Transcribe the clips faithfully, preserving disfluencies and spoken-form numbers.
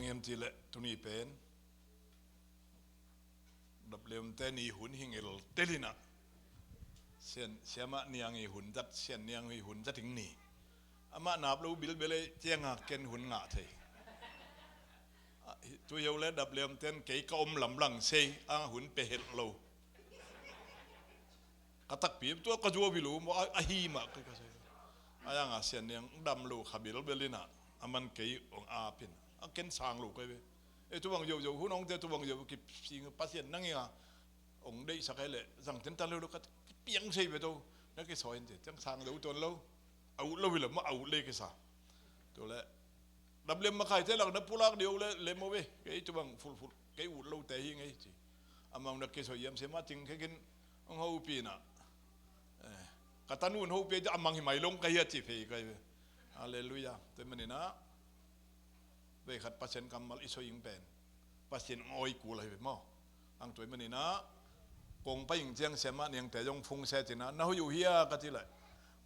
Hiam cih leh tuni pen Dap Liam te ni hun hi ngel tel in ah, Sian, Siamah Niang i hun zat, Sian Niang i hun zat ing ni. Amah nap lo bilbel ei, ciang a ken hun ngah thei. Ah, hi, tu hi o leh Dap Liam ten kei ka om lam lang sei, a hun pia het lo. Ka takpi tua ka zuau hi lo maw, a, a hi mah ka, ka sei. A yang a Sian Niang dam lo kha bilbel in ah, a man kei ong ap in. A ken sang lo kei ve. E, tu bang ziauziau, hun ong te tu bang ziau, ki sing Pasian nang i a ong deihsak ei leh, zang ten ta lo lo ka piang sei ve to. Na kisawi in te, teng sang lo tuan lo. A ut lo hi lo maw, a ut le kisa. Tu leh Dap Liam makai te lak na pulak deuh leh, lem o ve. Kei tu bang fulful, kei ut lo te hi ngei ci. Amau na kisawi hiam, Siamah Ting khekin ong hopih in ah. Eh, ka tanun hopih a mang hi mai long ka hi a ci phei kei ve. Halleluiah. Tua manin ah, vei khat Pasian kammal i sawi ing pen Pasian ong awi kul ahi ve maw. Ang tua manin ah, kong pai ing ciang Siamah Niang te zong phung se cin ah, na hoih uh hia ka cih leh,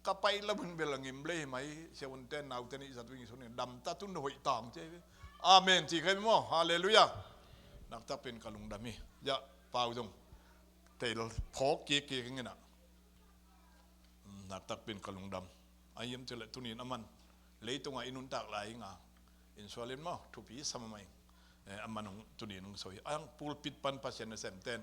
ka pai lam hun bel a ngim lei hi mai, Sia Un ten nau ten i zat ving i sun in dam ta tun hoih tang ci ahi ve. Amen ci kei maw. Halleluiah. Naktak pen ka lungdam hi. Yah, Pau zong tel phawk kik kik ing in ah. Naktak pen ka lungdam. A hiam cih leh tuni in a man leitung a i nuntak lai ing a, in sual in maw, thupi sa mahmah ing. Eh, a man ong tuni in ong sawi. A yang pulpit pan Pasian nasem ten,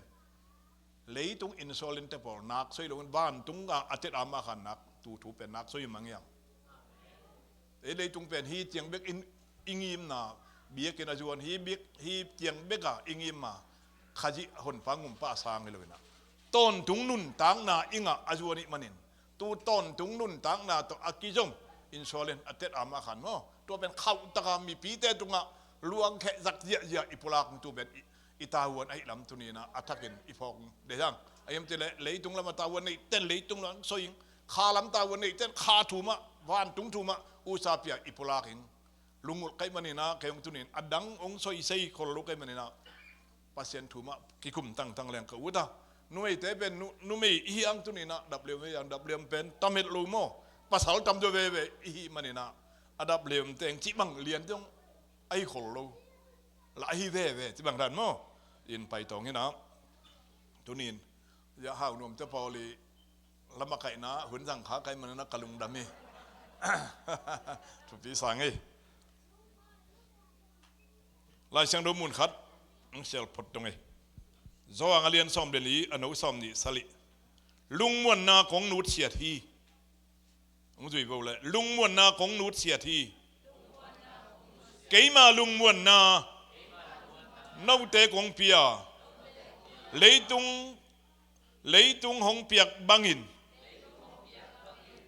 leitung in sual in te pawl nak sawi lo in, vantung a a tet a mah khan nak, tu thu pen nak sawi mang hiam. Ei leitung pen hi ciang bek in i ngimna, biakinn a zuan hi bek, hi ciang bek a i ngim a, Khazih honpa ngumpa a sang hi lo in ah, tawntung nuntakna i ngah a zuan i hih manin, tu tawntung nuntakna tawh a kizom in sual in a tet a mah khan maw, tua pen khauh tak a mipite tungah luang kheh zak ziahziah i pulak tu pen i, i tavuan ahih lam tuni in ah a thakin i phawk ding hang. A hiam cih leh leitung lam a tavuan neih ten leitung lam sawi ing, kha lam tavuan neih ten kha thu mah, vantung thu mah usa pia i pulak ing. Lungulh ka hih manin ah, kei ong tuni in a dang ong sawisei khol lo ka hih manin ah, Pasian thu mah kikum tangtang leng ka ut a. Numeite pen nu, numei i hi ang tuni in ah, Dap Liam i hi ang, Dap Liam pen tam het lo maw, pasal tam zaw veve i hih manin ah, a Dap Liam teng cih bang lian teng ahi khol lo. La ahi veve cih bang dan maw. In pai tawng in ah, tuni in, ya, Hau Nuam te pawl i lam a kaihna hun zang kha ka hih manin ah ka lungdam hi. Thupi sa ngei. Lai Siangtho mun khat ong sial phot dong ei. Johan a lian sawm le li, a neu sawm nih, sa li. Lungmuanna kong nutsiat hi. Ong zui vo leh, lungmuanna kong nutsiat hi. Keima lungmuanna note kong pia. Leitung, leitung hong piak bangin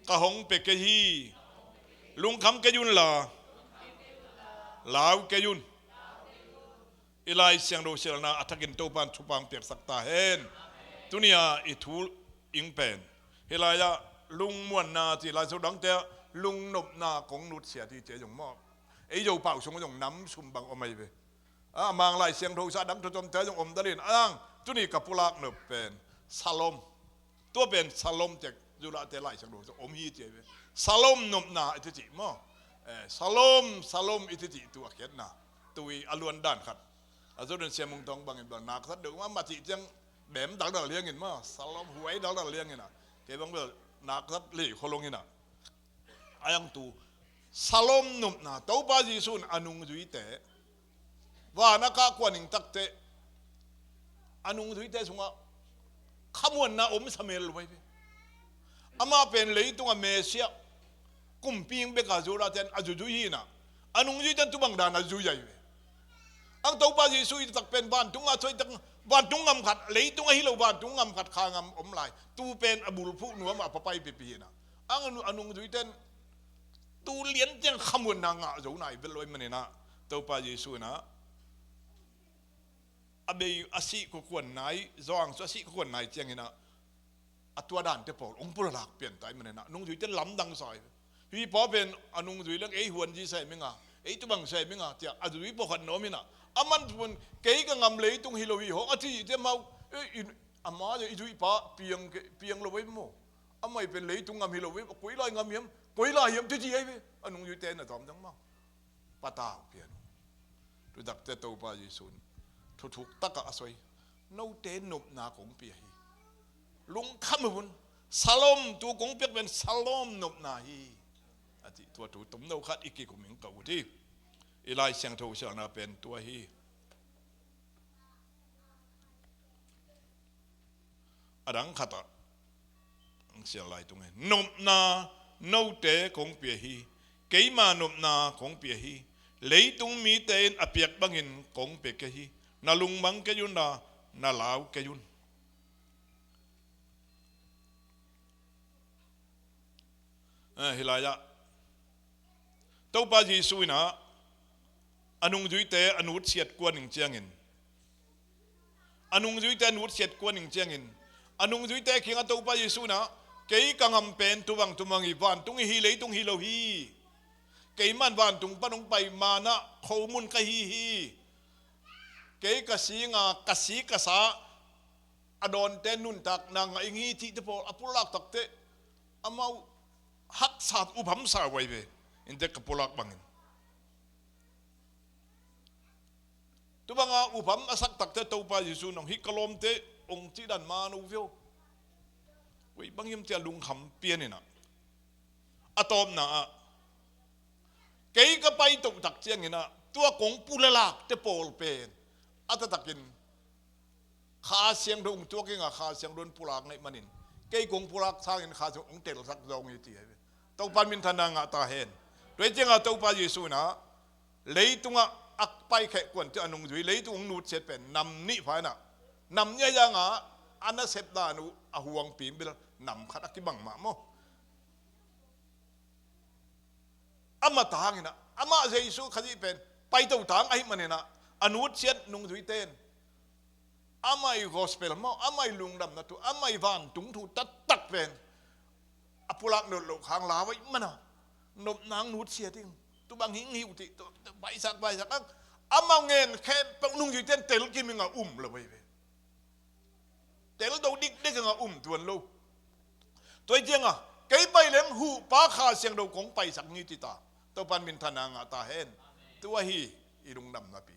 ka hong pia kei hi. Lungkham kei un la, lau kei un. I Lai Siangtho sialna a thakin Topa'n thupha piaksak ta hen. Tuni a i thu ing pen, hih lai ah lungmuanna ci, Lai Siangtho dangte ah lungnopna kong nutsiat hi ci a zong maw. Ei Zopau sung zong nam sum bang om ahi ve. A, a Mang Lai Siangtho sa dang thutomte zong om dal in, a, tuni ka pulak nop pen Shalom. Tua pen Shalom tek, Judah te Lai Siangtho sung om hi ci ahi ve. Shalom nopna i ci cih maw. Eh, Shalom, Shalom i ci cih tu a khiatna. Tu i a luan dan khat. A Jordan Siam Mung Tawng bangin bang nak sat deuh mah mah cih ciang bem daldal liang in maw. Shalom huai daldal liang in a. Kei bang bel nak sat lei kholong in a. A yang tu Shalom nopna, Topa Jesuh in a nungzuite van a kah kuan ing takteh, a nungzuite sungah khamuanna om sa mel lo ahi ve. Amah pen leitung a Messiah, kumpi ing bek a Judah ten a zuzui hi in a, a nungzuite in tu bang dan a zui ahi ve. Ang Topa Jesuh i tak pen vantung a soi tak, vantung ngam khat, leitung ahi lo vantung ngam khat, kha ngam om lai. Tu pen a bulphuh nuam a papai pipi hi in a. Ang a nu-, a nungzuite in tu lian ciang khamuanna ngah zo nai vet lo ahih manin a, Topa Jesuh in a, a bei a sih kua kuan nai, zawng sung a sih kua kuan nai ciangin a, a tua dante pawl ong pulak pian ta ahih manin a, nungzuite lamdang sa hi. Hih pa pen a nungzui leng ei huan zi sem ing a, ei tu bang sem ing a, cia a zui pawlkhat na om in a, aman pun kei ka ngam leitung hi lo hi hong a ci, cia mau, ei, in, ama i zui pa piang ke, piang lo ei maw. Amah i pen leitung ngam hi lo ve, koi lai ngam hiam, koi lai hiam ci ci ahi ve. A nungzuite na tawm dang maw. Patau pian. Tua takte Topa Jesu in thuthuk takah a soi. Note nopna kong pia hi. Lungkham un. Shalom, tu kong piak pen shalom nopna hi. A cih tua thu tomno khat i kikum in ka ut hi. I Lai Siangtho sialna pen tua hi. A dang khatah ang sial lai tung hi. Nopna note kong pia hi. Keima nopna kong pia hi. Leitung mite in a piak bangin kong pia kei hi. Na lungmang kei un la, na lau kei un. Eh, hih lai-ah Topa Jesu in ah a nungzuite a nutsiat kuan ning ciangin, a nungzuite a nutsiat kuan ning ciangin, a nungzuite kiangah Topa Jesu in ah, kei ka ngam pen tubang tubang hi, vantung hi, leitung hi lo hi. Keiman vantung pan hong pai, manna khomun ka hi hi. Kei ka sing a, ka si ka sa a dawnte nuntakna ngah ing hi cihte pawl a pulak takte, amau haksa, upham sa uh ahi ve. Innte ka pulak bangin, tubanga upham a sak takte Topa Jesu in hong, hih ka lawmte hong cih dan man uh veu. Koi bang hiam ci-a lungkham pian in ah, a tawpna ah, kei ka paito tak ciangin ah tua kong pulak lakte pawl pen a taktakin Kha Siangtho hong tuak ing a, Kha Siangtho in pulak ngei manin, kei kong pulak sangin Kha Siangtho hong telsak zaw ing hi ci hi ve. Topa in minthanna ngah ta hen. Tua hi ciangah Topa Jesu in ah leitungah a paikhia kuante a nungzui, leitung hong nutsiat pen nam nih pha in ah, nam nih a, zanga a nasep dan uh a huangpi bel nam khat a kibang mah maw. Amah tangin ah, amah Jesu Khazih pen paito tang ahih manin ah, a nutsiat nungzuite in amah ii gospel maw, amah ii lungdamna thu, amah ii vantung thu taktak pen a pulak nawn loh khang lau ahih manin ah, nopna hong nutsiat ing, tubang hi ing hi uh cih, tu, tu, paisak, paisak ang, amah ngen khempeuh nungzuite in telkim ing a, um lo ahi ve. Teldo dikdek ing a, um tuan lo. Tua hi ciangah, kei pai leng huhpa Kha Siangtho kong paisak ing hi ci ta. Topa in minthanna ngah ta hen. Tua hi i lungdamnapi.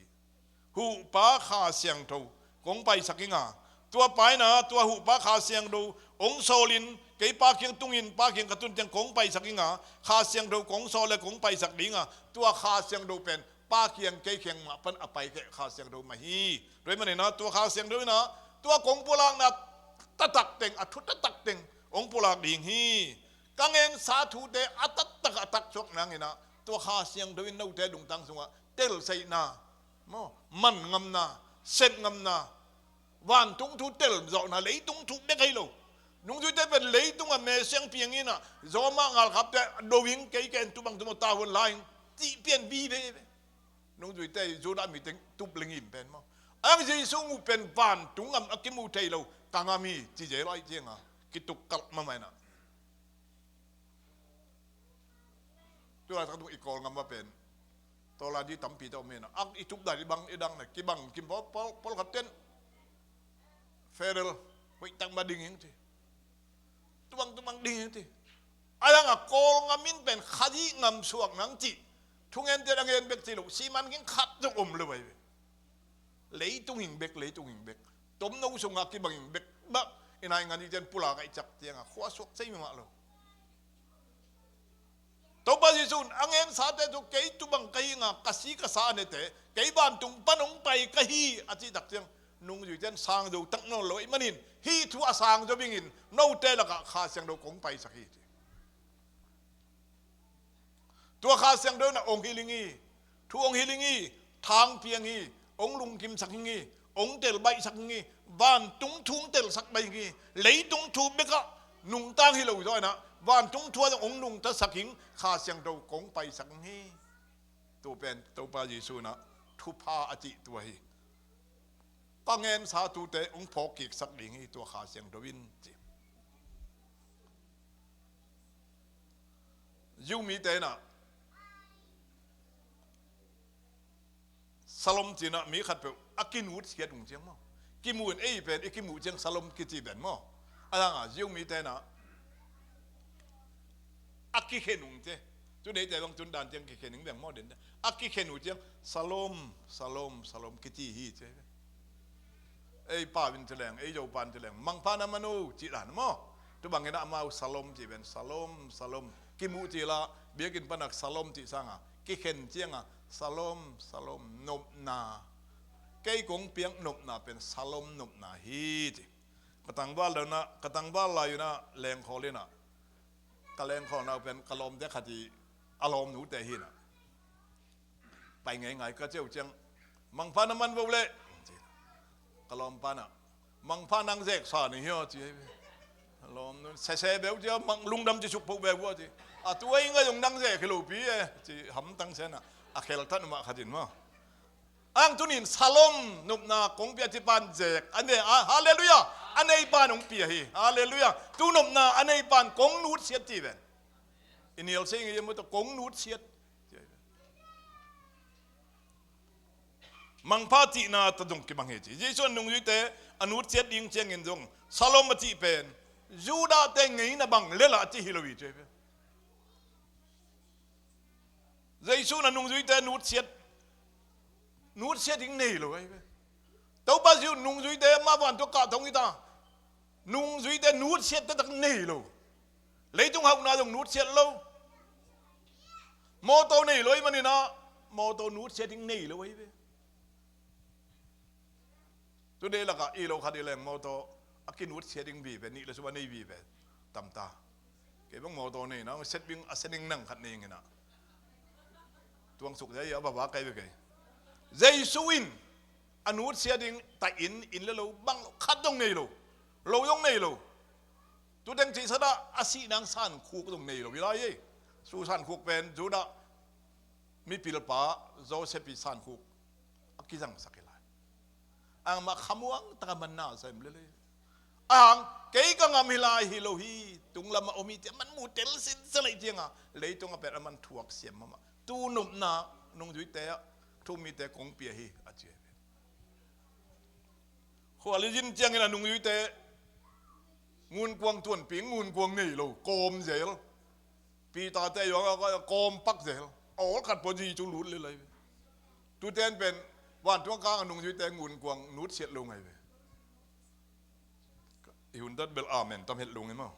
Huhpa Kha Siangtho kong paisak ing a, tua pa in ah tua huhpa Kha Siangtho hong sawlin, kei Pa kiang tungin, Pa kiang ka tun ciang kong paisak ing a, Kha Siangtho kong sawl le kong paisak ding a, tua Kha Siangtho pen Pa kiang, kei kiang mah pan a paikhia Kha Siangtho mah hi. Tua ahih manin ah tua Kha Siangtho in ah tua kong pulakna taktak teng, a thu taktak teng hong pulak ding hi. Ka ngensa thute a taktak a taksuak nangin ah, tua Kha Siangtho in note lungtang sungah telseihna maw, man ngamna, sep ngamna, vantung thu telzawhna, leitung thu bek hi lo. Nungzuite pen leitungah me siang piang in ah, zawmah ngalkapte a do ing, kei ken tubang tubang ta hun lai ing, cih pian vive ve. Nungzuite Judah mite tup lingim pen maw, ang Jesu mu pen vantung ngam a kimu thei lo, ka ngam hi ci zel ahih ciangah kituk kalh mahmah in ah. Tulaitak tung i Kawlgam ah pen tawladi tampi tawh om hi in ah, i tup dan i bang, i dang na kibang kim pawl, pawl, pawlkhat ten federal hoihtak mah ding ing ci. Tubang, tubang ding ing ci. A dang a Kawlgam in pen Khazih ngam suak nang cih thungen ten a ngen bek ci lo, siman ging khat zong om lo ahi ve. Leitung ing bek, leitung ing bek. Tomno sungah kibang ing bek. Bah, i nai ngan i ten pulak a i ciak ciangah khua suak sei mahmah lo. Topa Jesu in a ngensate thu, kei tubang ka hi ing a, ka si ka sa a nete, kei vantung pan hong pai ka hi a cih tak ciang, nungzuite in sang zo tak nawn lo ahih manin, hih thu a sang zo dingin note lakah Kha Siangtho kong paisak hi ci. Tua Kha Siangtho in ah hong hilh ing hi, thu hong hilh ing hi, thang piang hi, hong lungkimsak ing hi, hong telbaihsak ing hi, vantung thu hong telsak baih ing hi, leitung thu bekah nungta hi lo zaw in ah, vantung thu ah zong hong nungtasak ing, Kha Siangtho kong paisak ing hi. Tua pen Topa Jesu in ah thupha a cih tua hi. Ka ngensa thute hong phawk kiksak ding hi tua Kha Siangtho in ci. Jew mite in ah Shalom ci in ah mi khatpeuh a kinutsiat uh ciang maw, kimu in, ei pen i kimuh ciang Shalom kici pen maw. A dang a Jew mite in ah a kikhen uh ciang, Tudeite bang tun dan ciang kikhen ing beng maw den. A kikhen uh ciang, "Shalom, shalom, shalom," kiti hi ci. Ei pa in ci leng, ei Zo pa in ci leng, "Mangpha na man o," ci dan maw. Tu bangin amau shalom ci ven, "Shalom, shalom." Kimuh ci la, biakinn panin shalom ci sanga, kikhen cianga, "Shalom, shalom, nopna. Kei kong piak nopna pen shalom nopna hi," ci. Ka tangval lo na, ka tangval lai ina lengkhawl ina. Ka lengkhawlna uh pen ka lawmte khat i a lawmnute hi ina. Pai ngeingai ka ceu ciang, "Mangpha na man vo leh," ci. Ka lawmpa na, "Mangpha nang zeksa ni hia," ci. Lawmnu sese beu cia, mang lungdam ci suk pho beu ua ci. "A tu ei ngai zong nang zek hi lo pi e," ci hamtang sena. A kheltat mah khatin maw. Ang tunin shalom nopna kong pia ci pan zek. A ne, a, halleluiah. A nei pan hong pia hi. Halleluiah. Tu nopna a nei pan kong nutsiat ci ven. I nial se ngi yem uh tawh kong nutsiat. Mangpha cihna tawh zong kibang hi ci. Jesu a nungzuite a nutsiat ding ciangin zong shalom a cih pen Judah te ngeina bang lela a ci hi lo hi ci. Jesu in a nungzuite nutsiat, nutsiat ding nei lo ahi ve. Topa Jesu nungzuite mah vantung kah thong hi ta. Nungzuite nutsiat taktak nei lo. Leitung hauhna zong nutsiat lo. Mawtaw nei lo ahih manin ah, mawtaw nutsiat ding nei lo ahi ve. Tude lakah i lo khat i leng mawtaw a kinutsiat ding vive, nih le sum a nei vive tam ta. Kei bang mawtaw nei na, set bing a sening nang khat nei ing ina. Tuang suk zai a vava kai ve kei. Jesu in a nutsiat ding ta in, inn le lo bang lo khat zong nei lo. Lo zong nei lo. Tuteng cihsa dah a sih nang sankhuk zong nei lo hi lai ei. Su sankhuk pen Judah mipilpa Joseph i sankhuk a kizangsak hi lai. Angmah khamuang taka man na sem lele. Ang kei ka ngam hi lai hi lo hi, tunglam a om hi tia man mu tel sinsa lei cianga leitung a pen a man thuak siam mama. Tu nopna nungzuite ah thu mite kong pia hi a ci. Khua lizin ciangin a nungzuite ngunkuang tuanping ngunkuang nei lo kawm zel. Peter te yuang a kawm pak zel. A awl khat pawh Jesu lut le lai ve. Tuten pen vantung kang a nungzuite ngunkuang nutsiat lo ngai ve. I hun dat bel amen tam het lo ngai maw.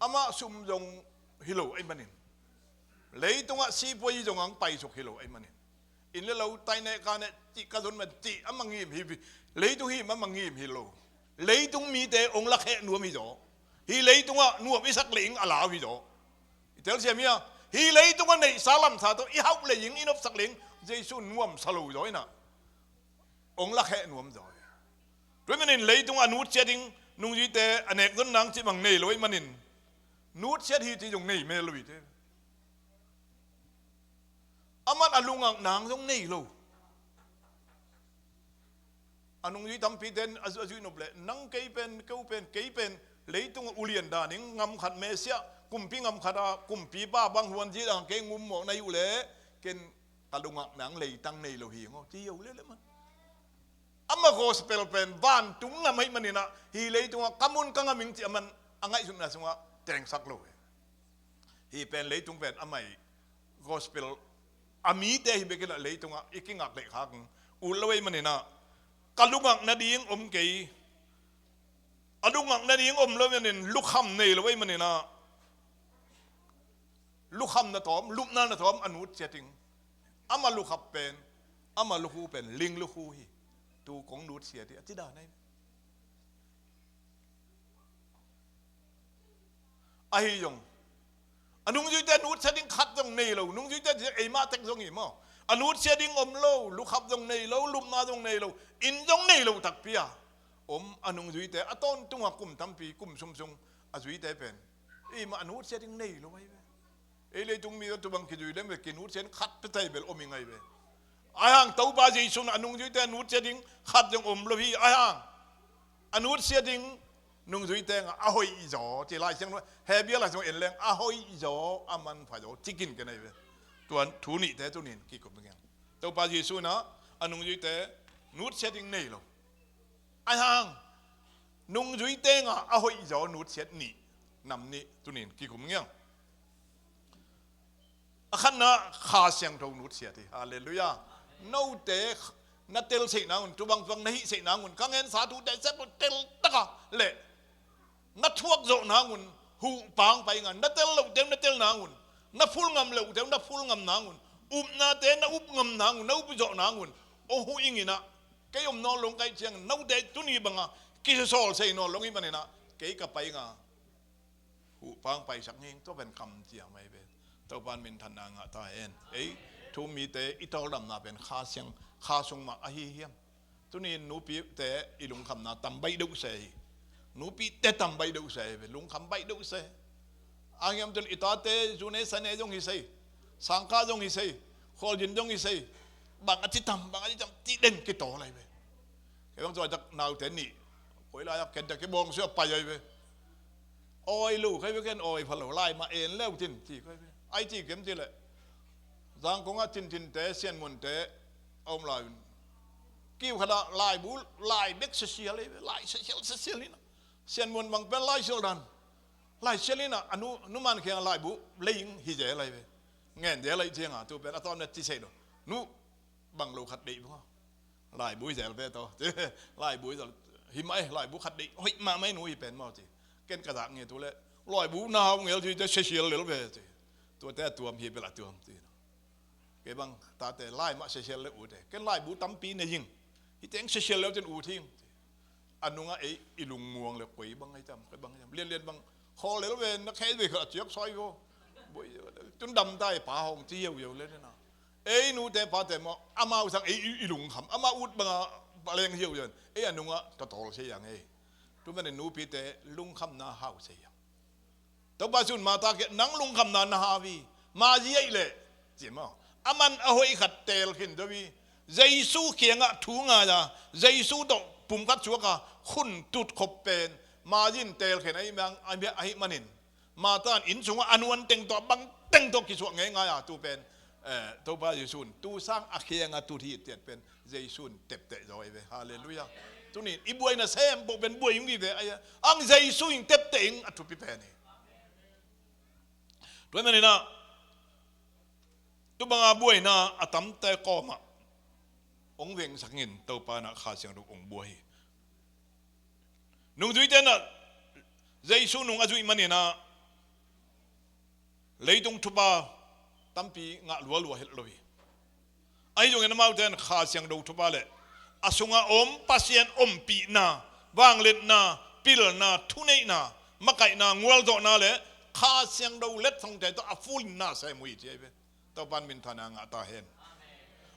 Amah sum zong hi lo ahih manin, leitungah sipuai zong ang paisuk hi lo ahih manin, inn le lo taineh kaneh cih ka zon man cih a mangim hi, leitung him a mangim hi lo. Leitung mite ong lakheh nuam hi zaw. Hih leitungah nuam i sak le ing a lau hi zaw. I telsiam hi a, hih leitungah neihsa lamsa tawh i hauh le ing i nopsak le ing Jesu nuamsa lo zaw inah ong lakheh nuam zaw hi. Tua ahih manin leitung a nutsiat ding nungzuite a nek zon nang cih bang nei lo ahih manin, nutsiat hi cih zong nei mel lo hi te. Aman a lungak nang zong nei lo. A nungzui tampi ten a zu-, a zuih nop leh nang kei pen, keu pen, kei pen leitungah ulian danin ngam khat mesiah, kumpi ngam khat a kumpipa bang huan zidang kei ngum mawh na hi uh leh ken ka lungak nang leitang nei lo hi ngaw ci hi uh leh leh man. Amah gospel pen vantung ngam ahih maninah hih leitungah ka mun ka ngam ing cih aman a ngaihsutna sungah tengsak lo hi. Hih pen leitung pen amah ih gospel a mite hi bekinah leitungah i kingak leh khak ut lo ahih maninah ka lungak nading om kei. A lungak nading om lo manin lukham nei lo ahih maninah lukham na tawm, lupna na tawm a nutsiat ing. Amah lukhap pen, amah lukhu pen ling lukhu hi. Tu kong nutsiat hi a ci dan ahi. Ahi zong a nungzuite nutsiat ding khat zong nei lo. Nungzuite ci eimah tek zong hi maw? A nutsiat ding om lo, lukhap zong nei lo, lupna zong nei lo, inn zong nei lo takpi a om a nungzuite a tawntungah kum tampi kum sumsung a zuite pen eimah a nutsiat ding nei lo ahi ve. Ei leitung mi tawh tubang kizui lem ve, kinutsiat khat pia thei bel om hi ngai ve. Ahi hang Topa Jesu in a nungzuite a nutsiat ding khat zong om lo hi. Ahi hang a nutsiat ding nungzuite ngah a hoih zaw ci Lai Siangtho, Hebru Lai Siangtho en leng a hoih zaw, a manpha zaw ci kinken ahi ve. Tua thu nihte tunin kikup hi ngiang. Topa Jesu in a nungzuite nutsiat ding nei lo. Ahi hang Nungzuite nga a hoih zaw nutsiat nih, nam nih tunin kikum ngiang. A khatna, Kha Siangtho nutsiat hi. Halleluiah. Note na tel seih nangun, tubang tubang na hih seih nangun, ka ngensa thute sep tel taka le na thuak zawh nangun, huh pang pai nga, na tel lohte na tel nangun, na phul ngam lohte na phul ngam nangun, upnate na up ngam nangun, na up zawh nangun, aw huh ing inah, kei om nawn lo kaih ciang, note tuni banga kisasawl sei nawn lo ih maninah, kei ka pai nga, huh pang paisak nging, tua pen kam ciam ahi ve. Topan minthanna ngah ta hen. Ei thu-um mite i tawldamna pen Kha Siang, Kha sung mah ahi hiam? Tunin nupite i lungkhamna tam baih deuh se hi. Nupite tam baih deuh se hi ve, lungkham baih deuh se. A hiam cun i tate zune sane zong hi sei, sangkah zong hi sei, khualzin zong hi sei, bang a ci tam, bang a ci tam, ci den kitawl ahi ve. Kei bang cuaitak naute nih, koi lai-ah kenta kibawng suah pai ahi ve. Awi lo khai ve, ken awi pha lo, lai mah en leu tin ci khai ve. Ai ci kem ci leh, Zangkong ah Tinthinte, Sianmunte a om lai un, kiu khatah laibu, lai bek sesial ahi ve, lai sesial, sesial inah, Sianmun bang pen lai sial dan, lai sial inah, a nu, numan khiang laibu lei ing hi zel ahi ve. Ngen zel ahi cianga tu pen a tawmna ci sei lo, nu, bang lo khat deih bang a, laibu hi zel ve tawh. Laibu hi zel, hi mah e, laibu khat deih hoih mahmah e nu hi pen maw ci. Ken ka zak nge tu leh, laibu na hau ngel ci te sesial lel ve ci. Tuate a tuam hi bel a tuam ci. Kei bang tate lai mah sesial le ute, ken laibu tampi nei ing, hi teng sesial leu cin ut hing. A nungah ei i lungmuang le koi bang ahi tam, koi bang ahi tam, lianlian bang khawl lel ve, na khei ve kha a ciak sawi vo. Tun dam ta e pa hong ci hiauhiau le nena. Ei nute pate maw, amau sang ei i, i lungkham, amau ut banga paleng hiauhiau in ei a nungah tatawl sei ang ei. Tu manin nupite lungkhamna hau sei ang. Topa Jesu'n Martha kiang, nang lungkhamna na hau hi, ma zi aih leh, ci maw. A man a hoih khat teel khin zo hi. Jesu kiangah thu ngai a, Jesu tawh pumkhat suak a, khun tutkhop pen ma zi in teel khin ahih mang, ahih manin, Martha in inn sungah a nuan teng tawh, a bang teng tawh kisuah ngeingai a, tu pen, eh, Topa Jesu'n tu sang a kiangah tut hi tiat pen Jesu'n tepteh zaw hi ve. Halleluiah. Tunin i buaina sem poh pen buai ung hi ve, ahi a, ang Jesu in tepteh ing, a thupi pen hi. Tua maninah, tu banga buaina a tamte kawmah hong vengsak in Topa inah Kha Siangtho hong buai hi. Nungzuite inah Jesu nung a zuih maninah leitung thupha tampi ngah lualua helh lo hi. Ahi zongin amaute in Kha Siangtho thupha le a sungah om Pasian ompihna, vangliatna, pilna, thuneihna, makaihna, ngualzawhna le Kha Siangtho letsongte tawh a fulinna sem uh hi ci ahi ve. Topan minthanna ngah ta hen.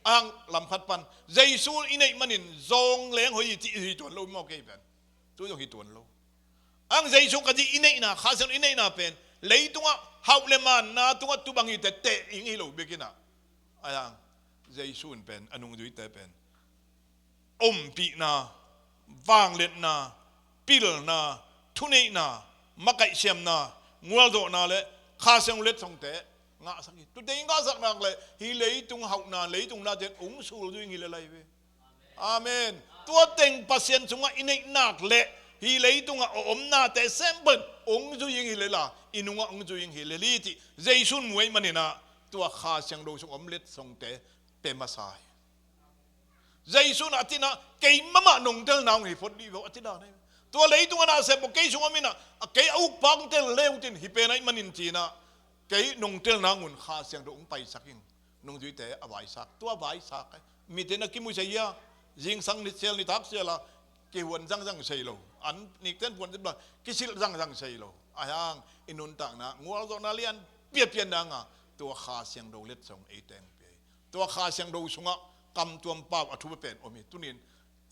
Ang lamkhat pan Jesu i neih manin zawng leng hoih hi ci hi tuan lo maw kei pen? Tu zong hi tuan lo. Ang Jesu ka zi i neihna, Kha Siangtho i neihna pen leitungah hauh le manna tungah tu bang hi teh teh ing hi lo bek inah. Ahi ang Jesu in pen a nungzuite pen ompihna, vangliatna, pilna, thuneihna, makaihsiamna, ngualzawhna le Kha Siangtho letsongte ngahsak hi. Tute i ngahsak nak le hi leitung hauhna, leitung nate in hong sulzui ing hi le lai ve. Amen. Tua teng Pasian sungah i neih nak le hi leitungah a omnate sem pen hong zui ing hi le la, i nungah hong zui ing hi le li cih Jesu'n mu ahih maninah tua Kha Siangtho sung om letsongte pia masa hi. Jesu'n a cinah kei mahmah nong telna hong hi phot dih vo a ci dan hi. Tua leitungah na sem vo kei sung om inah, a kei a ukpa hong tel le hong tin hi pen ahih manin cinah kei nong telna hong un Kha Siangtho hong paisak ing. Nungzuite a vaisak, tua vaisak e. Mite na kimu sei hia, zingsang nisial nitak sial a kihuan zangzang sei lo, an nikten puan zibla kisilh zangzang sei lo. Ahi ang i nuntakna ngualzawhna lian piapian danga tua Kha Siangtho letsong ei teng pia hi. Tua Kha Siangtho sungah kamtuam pau a thupi pen om hi. Tunin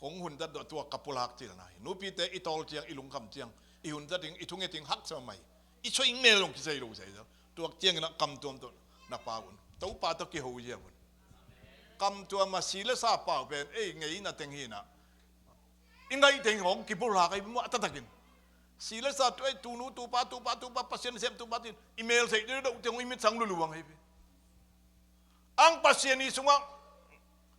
kong hun zat dawh tua ka pulak cilna hi. Nupite i tawl ciang, i lungkham ciang, i hun zat ing, i thunget ing haksa mai. I soi ing mel zong kisei lo sei zo. Tuak cianginah kamtuam tawh na pau un. Topa tawh kiho ziau un. Kamtuam a si le sa pau pen ei ngeina teng hinah, i ngaih teng hong kipulak ahi muah taktakin. Si le sa tu ei tunu tupa, tupa, tupa, Pasian sem tupa tin i mel sei deuhdeuh teng hong i mitsang luluang ahi pi. Ang Pasian i sungah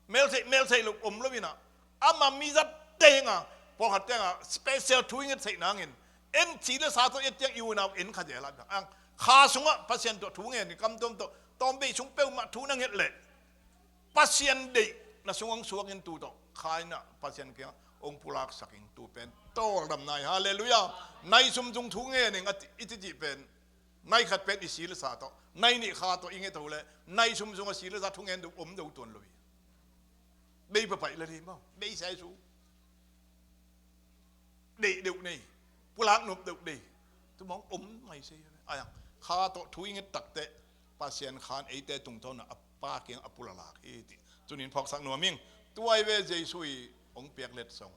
mel sei, mel sei lo om lo inah, ama mi zat tenga Pawlkhat tengah special thu i nget theih nangin, en si le sa tawh et tiang i unau en kha zel a, ang kha sungah Pasian tawh thu ngen, kam tawm tawh tawm bei sung peuhmah thu na nget leh Pasian deih na sung hong suak in tu tawh kha in ah Pasian kiangah hong pulaksak in tu pen tawldamna hi. Halleluiah. Nai sum sung thu ngen in a ti, i ti cih pen nai khat pen i si le sa tawh, nai nih kha tawh i nget ho leh nai sum sungah si le sa thu ngen deuh om deuh tuan lo hi. Bei papaih le hi maw, bei sai su. Deih deuh nei, pulak nop deuh nei. Tu mawng om mai se. Ai ang, kha tawh thu i nget takteh Pasian khan eite tungtawn a Pa kiang a pulak hi ti. Tunin phawksak nuam ing. Tua i ve Jesu i hong piak letsong.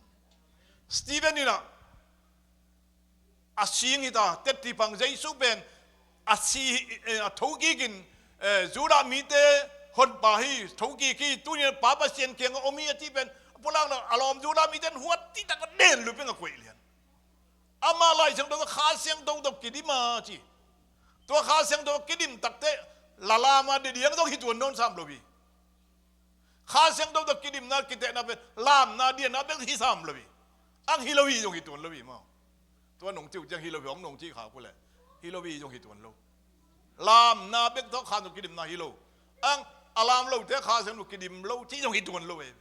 Stephen in ah a sing hi ta, tetti pang Jesu pen a si, eh, a thokik in, eh, Judah mite honpa hi, thokik hi, tunin Pa Pasian kiangah om hi a ti pen a pulak lo, a lawm Judah mite in huat ti tak a den luping a koih lian. Amah Lai Siangtho tawh Kha Siangtho tawh kidim a ci. Tua Kha Siangtho kidim takteh la lam a didiang zong hi tuan nawn sam lo hi. Kha Siangtho tawh kidimna kitehna pen lamna dianna bek hi sam lo hi. Ang hi lo hi zong hi tuan lo hi maw. Tua nong ci uh ciang hi lo hi hong nong ci kha ku leh hi lo hi zong hi tuan lo. Lamna bek tawh Kha Siangtho kidimna hi lo. Ang a lam lote Kha Siangtho kidim lo ci zong hi tuan lo hi.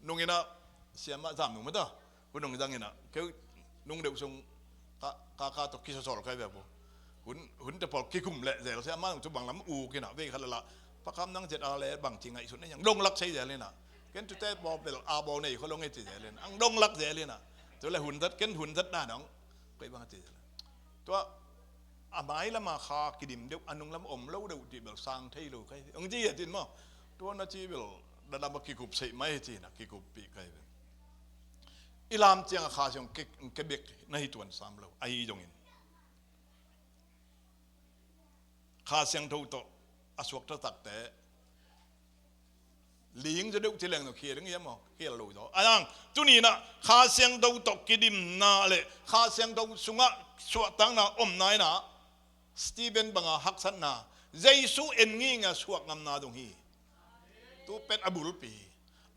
Nung in ah siamah zam nung mata. Hun nung zang in ah keu nung deuh sung ka, ka, ka tawh kisawsawl kai ve bu. Hun, hun te pawl kikum leh zel siamah nung cu bang lam uk in ah vei khat la la. Pakam nang zet a le bang ci ngaihsut na yang dong lak sei zel in ah. Ken tute bawl bel a bawl nei kho lo ngei ci zel in ah. Ang dong lak zel in ah. Tu le hun zat ken hun zat na nong. Koi bang ci zel. Tua a mai lama kha kidim deuh a nung lam om lo deuh ti bel sang thei lo kai. Ang ci a tin maw. Tua na ci bel dadam a kikup sei mai ci na kikup pi kai bel. I lam ciang a Kha Siang ke, ke bek na hi tuan sam lo. A hi zongin Kha Siangtho tawh a suak taktakte ling zaw deuh ci leng zaw khial ding hiam maw? Khial lo zaw. A yang, tuni in ah Kha Siangtho tawh kidimna le Kha Siangtho sungah suahtakna omna in ah Stephen banga haksatna, Jesu en ngingin a suak ngamna dong hi. Tu pen a bulpi hi.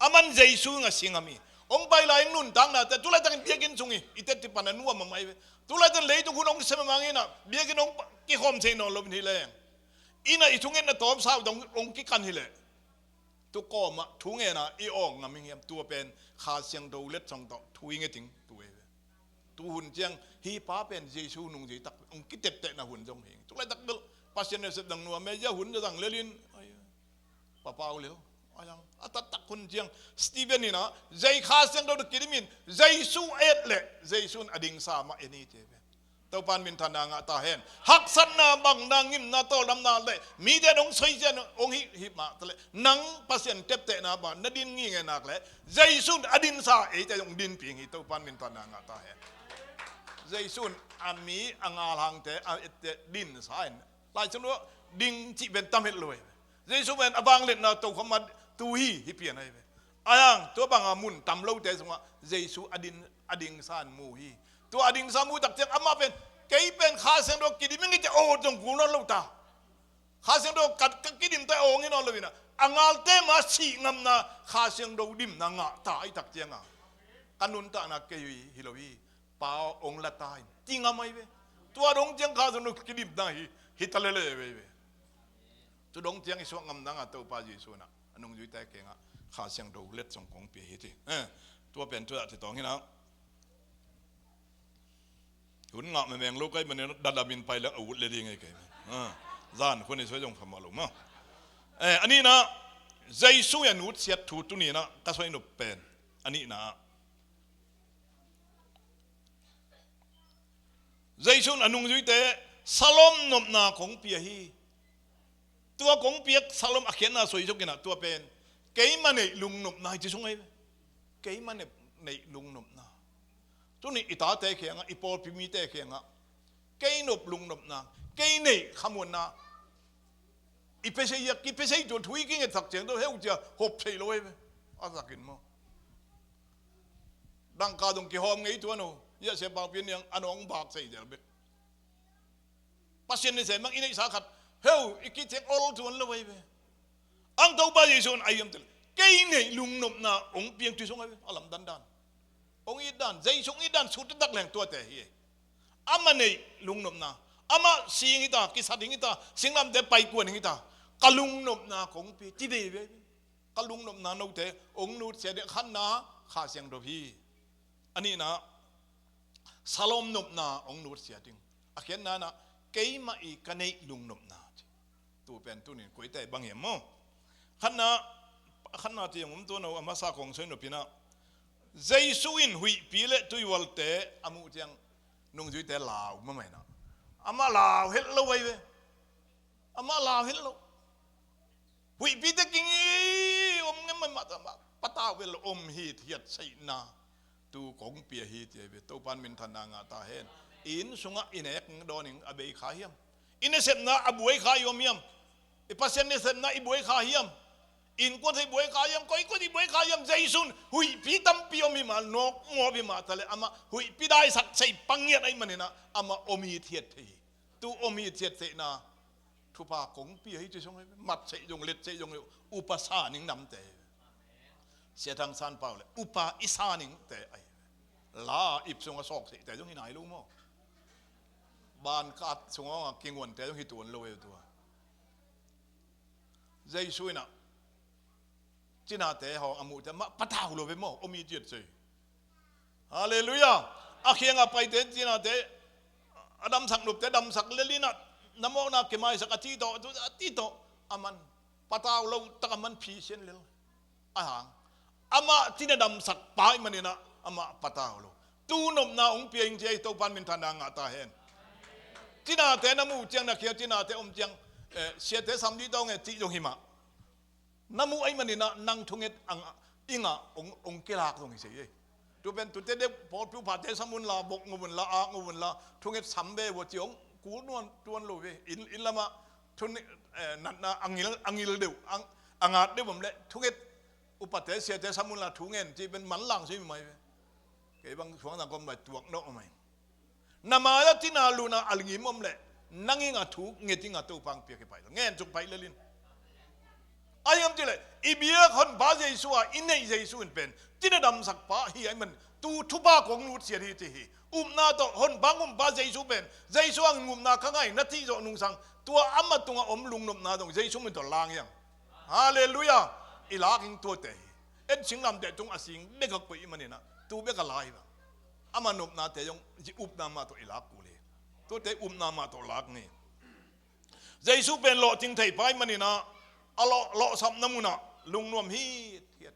Aman Jesu in a si ngam hi. Hong pai lai in nuntaknate, tu laitakin biakinn sung hi, i tetti pan a nuam a mai ve. Tu laitakin leitung hun hong sem a mang in ah, biakinn hong kikhawm thei nawn lo in hi leng. Inn ah i thungetna tawmsau dong hong kikan hi leh. Tu kawmah thu ngen a i awk ngam ing hiam, tua pen Kha Siangtho letsong tawh thu i nget ing tu ei ve. Tu hun ciang hi pa pen Jesu nungzui tak hong kiteptehna hun zong hi. Tu laitak bel Pasian nasep dang nuam e, zia hun zang lel in. Ai, papau lel. Ai ang, a taktak hun ciang Stephen in ah, zei Kha Siangtho tawh kidim in, Jesu et leh, Jesu in a dingsa mah en hi ci ve. Topa'n minthanna ngah ta hen. Haksatna, bangna, ngimna, tawldamna le mite in hong soi ciang hong hih, hih mah ta leh, nang Pasian teptehna bang na din ngingei nak leh, Jesu in a dinsa eite hong dinpih hi. Topa'n minthanna ngah ta hen. Jesu in a mi a ngalhangte a ette dinsa in, Lai Siangtho ding cih pen tam het lo hi. Jesu pen a vangliatna tokhom a tu hi, hi pian ahi ve. Ai ang, tua banga mun tam lote sungah Jesu a din, a dingsa in mu hi. Tua a dingsa mu tak ciang amah pen, kei pen Kha Siangtho kidim ing ci a awt zong kul nawn lo ta. Kha Siangtho ka, ka kidim ta awng hi nawn lo in ah, a ngalte mah sih ngamna Kha Siangtho dimna ngah ta ahi tak ciang a, ka nuntakna kei hi lo hi. Pa hong la ta in ti ngam ahi ve. Tua dong ciang Kha Siangtho kidimna hi, hi ta lele ve ve. Tu dong ciang i suak ngam nang a Topa Jesu in ah a nungzuite kiangah Kha Siangtho letsong kong pia hi ti. Eh, tua pen tu ah ti tawng hi na. Hun ngah memeng lo kai manin dadam in pai leng a ut le ding ei kai. Ah, zan khun i soi zong kha mah lo ma. Eh, a nihna, Jesu in a nutsiat thu tuni in ah ka soi nop pen. A nihna, Jesu in a nungzuite salom nopna kong pia hi. Tua kong piak salom a khiatna soi zok in ah tua pen keima neih lungnopna hi ci sung ahi ve. Keima neih, neih lungnopna. Tuni i tate kiangah, i pawlpi mite kiangah kei nop lungnopna, kei neih khamuanna i pia sei a, kipia sei tua thu i kingetsak ciang tua heu cia hop thei lo ahi ve. A zakin maw? Dangka dong kihawm ngei tuan uh. Ziahsia pakpi niang a nawng bak sei zel bek. Pasian ni sem mang i neihsa khat heu i kiciak ol tuan lo ahi ve. Ang Topa Jesu in a hiam tel, kei neih lungnopna hong piang tui sung ahi ve. A lam dandan. Hong it dan, Jesu hong it dan sut taktak leng tuate hi. Amah neih lungnopna, amah si hi ta, kisa ding hi ta, singlamteh pai kuan hi ta, ka lungnopna kong pia, ci veve. Ka lungnopna note hong nusia ding, khatna Kha Siangtho hi. A nihna, Shalom nopna hong nusia ding. A khatna in ah, keimah i ka neih lungnopna ci. Tu pen tunin koite bang hiam maw? Khatna, khatna ciang om tuan lo, a masa kong soi nop in ah, Jesu in huihpi le tuihualte a muh ciang nungzuite lau mahmah in ah, amah lau het lo ahi ve. Amah lau het lo. Huihpite kingi om ngem mah, mah, mah, patau ve lo, om hithiat seihna tu kong pia hi ci ahi ve. Topa'n minthanna ngah ta hen. Inn sungah i nek dawn ing, a bei kha hiam? I nasepna a buai kha i om hiam? I Pasian nasepna i buai kha hiam? Innkuan i buai kha hiam? Koikoi i buai kha hiam? Jesu'n huihpi tampi om hi mah, nawk mawk hi mah ta leh, amah huihpi daisak seih pang ngiat ahih manin ah, amah om hithiat thei hi. Tu om hithiat seihna thupha kong pia hi ci sung hi. Mat seih zong, let seih zong hi, upa sa ning namte hi. Sia Thang San Pau le upa i sa ningte ahi. La ip sungah sawk seihte zong hi nai lo maw? Ban kat sungah kinguante zong hi tuan lo hi tua. Jesu in ah cinate hawng a muh ciang amah patau lo ve maw, om hithiat seih. Halleluiah. A kiangah paite cinate, a damsak nopte damsak lel in ah, na mawkna kimaisak a ci tawh, a ci tawh, aman patau lo tak, aman phisian lel. A hang, amah cina damsak pa ahih manin ah amah patau lo. Tu nopna hong pia ing ci ahi. Topa'n minthanna ngah ta hen. Cinate na muh ciang, na kiang cinate om ciang, eh, siate sam dih tawng e cih zong hi mah. Na muh ahih manin ah nang thunget a ngah, i ngah, hong, hong kilak zong hi sei ei. Tu pen tute deuh pawlpi uphate sam un la, bok ngop un la, ak ngop un la, thunget sam ve vua ci hong kul nuam tuan lo ve. Inn, inn lamah thunget, eh, natna a ngil, a ngil deuh, a, a ngat deuh bang leh thunget upate siate sam un la thu ngen cih pen manlang si mai ve. Kei bang Suangzang kong bai tuak nawh mai. Na mai-ah cina lutna a ngim om leh, nang i ngah thu nget i ngah Topa'n pia kipaih lo. Ngen cuk paih lel in. Ahi hang hiam cih leh, i biak Honpa Jesu a i neih Jesu in pen cina damsak pa hi ahih manin tu thupha kong nutsiat hi ci hi. Upna tawh Honpa, Ngumpa Jesu pen, Jesu hangin upna ka ngah hi na cih zawh nungsang, tua amah tungah om lungnopna zong Jesu min tawh lang hi hang. Halleluiah. I lak ing tuate hi. En singlamteh tung a sing bek a koih ahih manin ah tu bek a la hi bang. Amah nopnate zong upna mah tawh i lak kul hi. Tuate upna mah tawh lak ngei. Jesu pen lawhcing thei pa ahih manin ah, a lawh, lawhsapna munah lungnuam hithiat.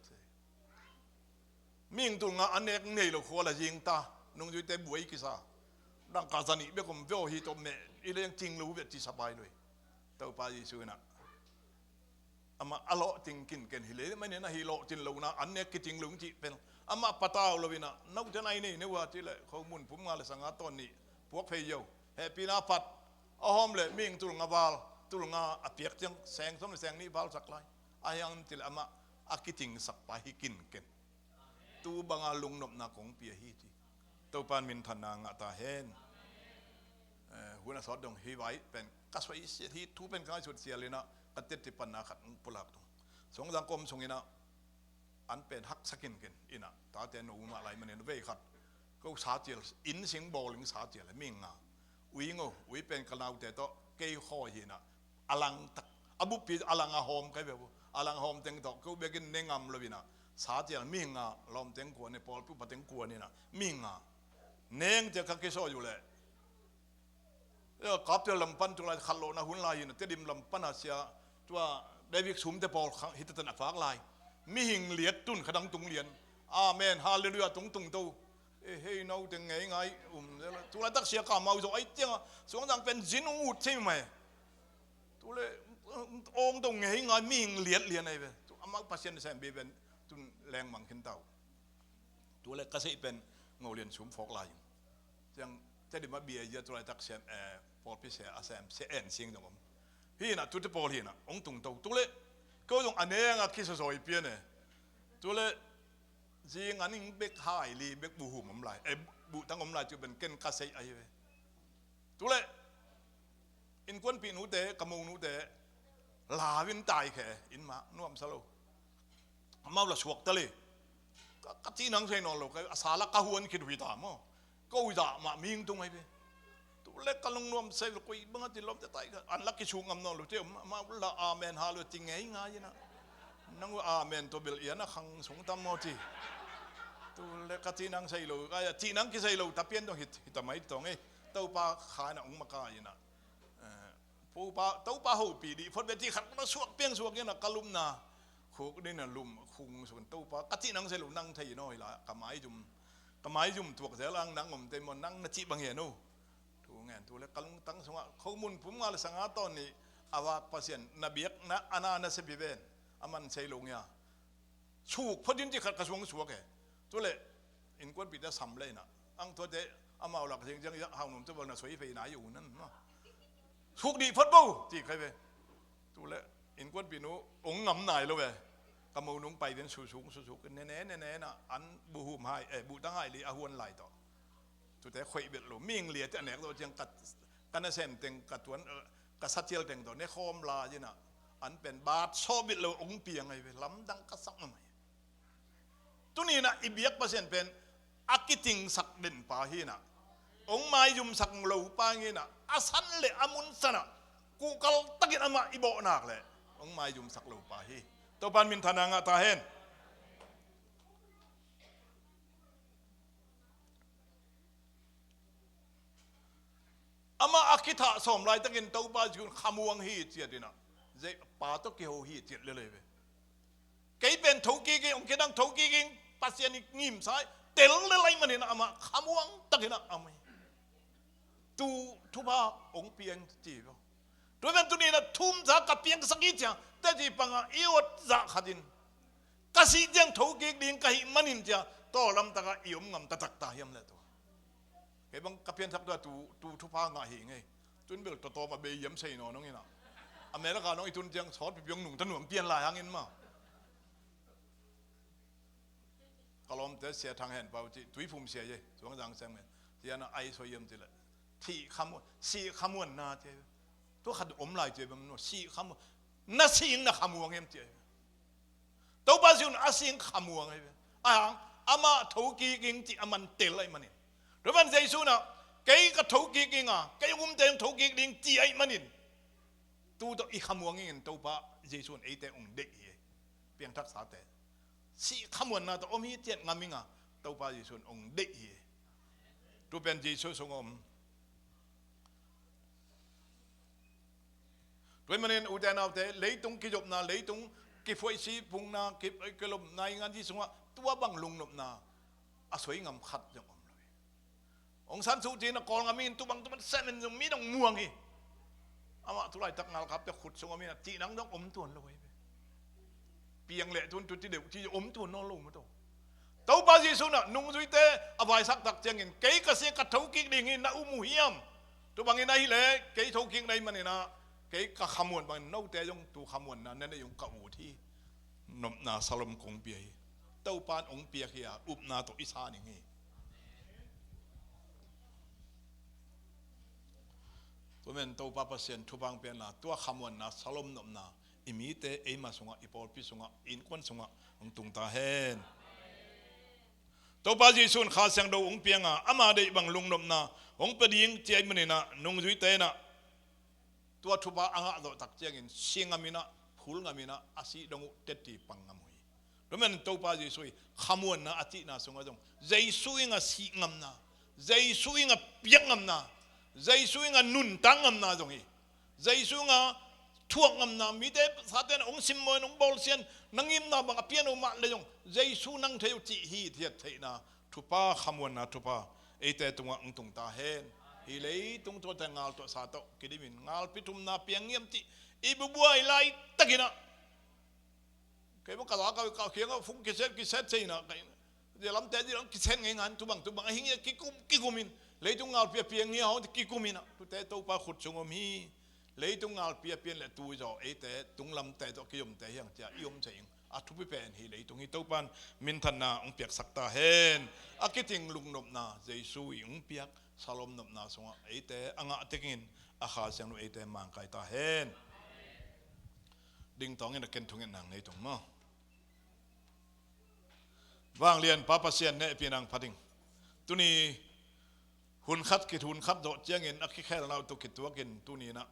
Mihing tul nga an nek nei lo khua la zing ta, nungzuite buai kisa. Dangka za nih bek om ve aw, hi tawh meh i leng cing lo ve ci sa pai lo hi. Topa Jesu in ah, amah a lawhcing kinken hi leh, mah nen ah hi lawhcing lohna, an nek kicing lo cih pen amah patau lo in ah, note nai nei ne uh a cih leh, khomun pum nga le sanga tawn nih puak phei zo. Hehpihna phat a hawm leh mihing tul nga val, tul nga a piak ciang seng sawm le seng nih valsak lai. Ahi hang cih leh amah a kicingsak pa hi kinken. Tu banga lungnopna kong pia hi ci. Topa'n minthanna ngah ta hen. Eh, hun a sawt dong hi vai pen ka suaisiat hi, thu pen ka ngaihsut sial in ah, ka teci panna khat pulak dong. Suangzang kawm sung in ah, an pen haksa kinken in ah, tate no mah lai manin vei khat ko sa cial, inn sing bawling sa cial, mihing nga. Ui ngo, ui pen ka naute tawh kei khawi hi in ah, a lang tak, a buppi a lang a hawm kai ve uh. A lang hawm teng tawh ko bekin ne ngam lo in ah, sa cial mihing nga lawm teng kuan in, pawlpi upa teng kuan in ah, mihing nga neng cial ka kisawi uh leh. Kaptial lam pan tu lai khat lawhna hun lai hi in ah, Tedim lam pan a sia, tua David Sumte pawl khang hi tatan a fak lai. Mihing liat tun kha dang tung lian. Amen. Halleluiah, tung tung to. E hei, note ngei ngai um. Tu laitak sia ka mau zo ai tiang a, Suangzang pen zin ung ut thei mai. Tu le, ong to ngei ngai, mihing liat lian ai ve. Tu amau Pasian sem be pen tun lengmang khin tau. Tu le ka sei pen Ngo Lian Sum phawk lai. Tiang Tedim a bia zia tu laitak sem, eh, pawlpi sia a sem, sia en sing dong om. Hi in ah, tute pawl hi in ah, ong tung to. Tu le, ko zong a neng a kisazawi pian e. Tu le, zing an ing bek hai li, bek buhum om lai. Eh, buhtang om lai, tu pen ken ka sei ahi ve. Tu le, innkuanpih nute, ka mo nute, lau in tai khe, inn mah, nuamsa lo. Amau la suak ta le. Ka, ka cih nang sei nawn lo, ka, a sa la ka huan khit uh hi ta maw. Ko zah mah mihing tung ahi ve. Tu le ka lungnuam sei lo, koi bang a ci lawmte tai ka, an la kisuk ngam nawn lo ci, ma, ma la amen ha lo ci ngei ngai ina. Nang uh amen tawh bel ian a khang sung tam maw ci. Tu le ka cih nang sei lo, ka cih nang kisei lo, ta pian dong hit, hita mai tawng ei. Topa kha na ung maka ina. Eh, Topa, Topa hopih dih phot ve cih khat na suak piang suak in a ka lupna khuk dih na lum khung suak in Topa ka cih nang sia lo nang thei in aw hi la ka maizum, ka maizum tuak zel ang nang om te maw nang na cih bang hian aw. Thu ngen tu le ka lungtang sungah khomun pum nga le sanga tawn nih a vak Pasian na biakna a na na sia pi ven a man sei lo ngia. Suk phot in cih khat ka suang suak e. Tu le innkuanpihte sam le ina ang tuate amau lak ziangziang hau num tu bal na soi fei nai uh nan ma. Suk dih phot bo cih khai ve. Tu le innkuanpih nu ong ngam nai lo ve. Ka mo nung pai den susuk susuk nene nene na an buhum hai eh buhtang hai li a huan lai tawh. Tute khoih belh lo ming liate a nek tawh ciang ka, ka nasem teng ka tuan, eh, ka sacial teng tawh ne khawm la ina an pen bat saw belh lo ong piang ai ve lamdang ka sak mamai. Tuni ina i biak Pasian pen a kitingsak den pa hi ina ong maizumsak lo pa hi ina a san le a mun sana kuhkal takin amah i bawhnak le ong maizumsak lo pa hi. Topan min thana ngah ta hen. Amah a kithah sawm laitakin Topa Jesuh khamuang hi ciat ina zei pa tawh kiho hi ciat lelei ve. Kei pen thokik ing ong kidang thokik ing Pasian i ngimsa i tel lelai manin amah khamuang takin a amah hi. Tu thupha ong piang ci ve. Tua pen tuni ina thumsa ka piangsak hi cia teci panga i ot zah khatin ka sih ciang thokik ding ka hih manin cia tawlamtaka i om ngam taktak ta hiam le tua. Kei bang ka piansak tua tu, tu thupha ngah hi ngei. Tun bel tawtawm a bei hiam sei nawn nong ina America nong i tun ciang sawt pipiong nungta nuam pian lai hangin ma. Ka lawmte sia thang hen pau ci tuiphum sia ye suangzang sem hen. Sia na ai soi hiam ci le thih khamuan, sih khamuan na ci. Tua khat om lai ci bam no sih khamuan. Na sing na khamuang hiam ci. Topa Jesuh a sing khamuang ahi ve. Ahang amah thokik ing ci a man tel ahi manin. Tua man Jesuh na kei ka thokik ing a kei umte thokik ding ci ahi manin. Tu tawh i khamuang ingin Topa Jesuh in eite ong deih hi. Piangthaksate sih khamuanna tawh om hi ciat ngam ing a Topa Jesuh in ong deih hi. Tu pen Jesuh sung om. Tua manin ute naute leitung kizopna leitung kiphuaisi pungna ki, kilopna i ngan hi sungah tua bang lungnopna a soi ngam khat zong om lo hi. Ong san suh cin a kawl ngam in tubang tuman semen zong mi dong muang hi. Amah tulaitak ngalkapte khut sung om in a cihnang dong om tuan lo hi. Piang leh tun tuti deuh ci om tuan nawn lo maw taw. Topa Jesuh na nungzuite a vaisak tak ciangin kei ka sia ka thokik ding hi na um uh hiam? Tu bangin ahileh kei thokik na hi manin ah kei ka khamuan bangin note zong tu khamuanna na nei ung ka ut hi. Nopna salom kong pia hi. Topan ong piak hi a upna tawh i sa ning hi. Tua men Topa Pasian thupha ong piakna tua khamuanna salom nopna i mite eima sungah i pawlpi sungah i innkuan sungah hong tung ta hen. Topa Jesuh in Kha Siangtho hong pianga ama deih bang lungnopna hong pia ding ci ahih maninah nungzuite inah tua thupha a ngah zawh tak ciangin si ngam inah phul ngam inah a sih dong uh tetti pang ngam uh hi. Tua manin Topa Jesuh i khamuanna a cihna sungah zong Jesuh inga sih ngamna, Jesuh inga piak ngamna, Jesuh inga nuntak ngamna zong hi. Jesuh inga thuak ngamna, mite sate na hong simmawh in hong bawlsian na ngimna bang a pian uh mah le zong Jesuh nang thei uh cih hi thiat theihna thupha, khamuanna thupha eite tungah hong tung ta hen. Hih leitung tuate ngal tuahsa tawh kidimin ngalpi thumna piang ngiam cih i bubuai laitakinah kei bang ka la ka, ka kiangah fung kiset kiset seinah kei lamte dih lam kiset ngei ngan tubang tubang a hing ia kikum, kikumin leitung ngalpi a piang ngia hong kikuminah tute Topa khut sung om hi. Leitung ngalpi a pian le tu zaw eite tunglamte tawh kiyomte hiang cia i om seh ing. A thupi pen hi leitung hi Topan minthanna hong piaksak ta hen. A kiting lungnopna Jesuh i hong piak salom nopna sungah eite a ngah tekingin a Kha Siangtho eite mangkai ta hen. Dingtawngin a ken thungetna ngei tung maw? Vanglian Pa Pasian, na hehpihna pha ding. Tuni hun khat kit hun khat zawh ciangin a kikhelna uh tawh kituakin tuni-in ah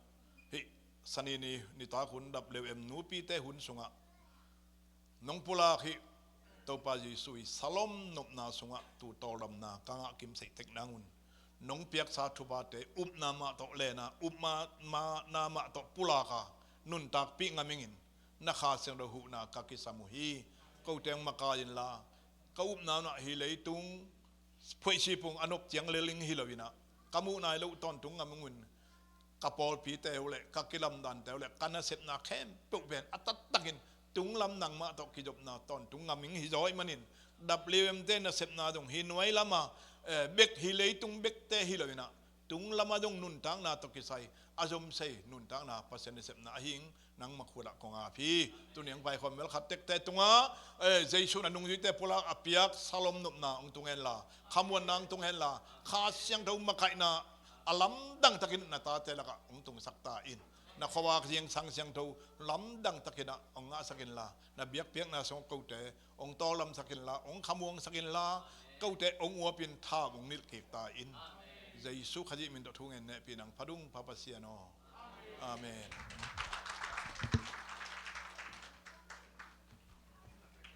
hih Sani ni nitak hun, Dap Leu Em nupite hun sungah nong pulak hih Topa Jesu i salom nopna sungah tu tawldamna ka ngah kimsei tek nang un, nong piaksa thuphate upna mah tawh len a, upna mah tawh pulak a, nuntakpih ngam ingin na Kha Siangtho huhna ka kisam uh hi. Kote hong makai inla, ka upna un ah hih leitung phuaisi pung a nop ciang lel ing hi lo-in ah, ka muh nai loh tawntung ngam ing un, ka pawlpite uh le ka kilamdante uh le ka nasepna khempeuh pen a taktakin tunglam nangmah tawh kizopna tawntung ngam ing hi zaw ahih manin, Dap Leu Emte nasepna zong hih nuai lama, eh, bek, hih leitung bekte hi lo-in ah, tung lama zong nuntakna tawh kisai a zomsei nuntakna Pasian nasepna ahi ing, nangma khut ah kong ap hi. Tuni hong paikhawm bel khat tekte tungah, eh, Jesu in a nungzuite pulak a piak salom nopna hong tung henla, khamuanna hong tung henla, Kha Siangtho makaihna a lamdang takin na tate lakah hong tungsak ta in. Na khuavak zingsang siangtho lamdang takin ah hong ngahsak inla, na biakpiakna sungah kote hong tawldamsak inla, hong khamuangsak inla, kote hong uapin tha hong nilh kik ta in. Jesu Khazih min tawh thu ngen, na hehpihna pha ding Pa Pasian aw. Amen.